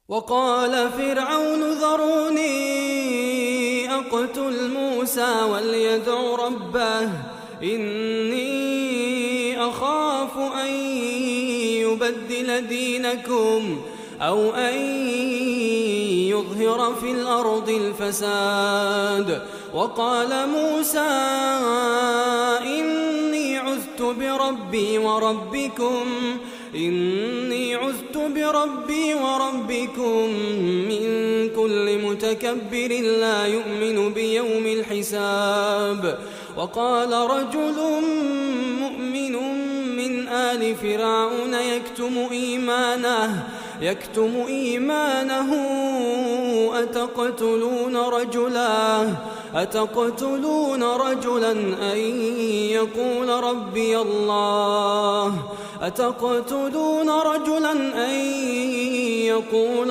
وقال فرعون ذروني أقتل موسى وليدع ربه إني أخاف أن يبدل دينكم أو أن يظهر في الأرض الفساد. وقال موسى إني عذت بربي وربكم من كل متكبر لا يؤمن بيوم الحساب. وقال رجل مؤمن من آل فرعون يكتم إيمانه أتقتلون رجلا أن يقول ربي الله أتقتلون رجلا أن يقول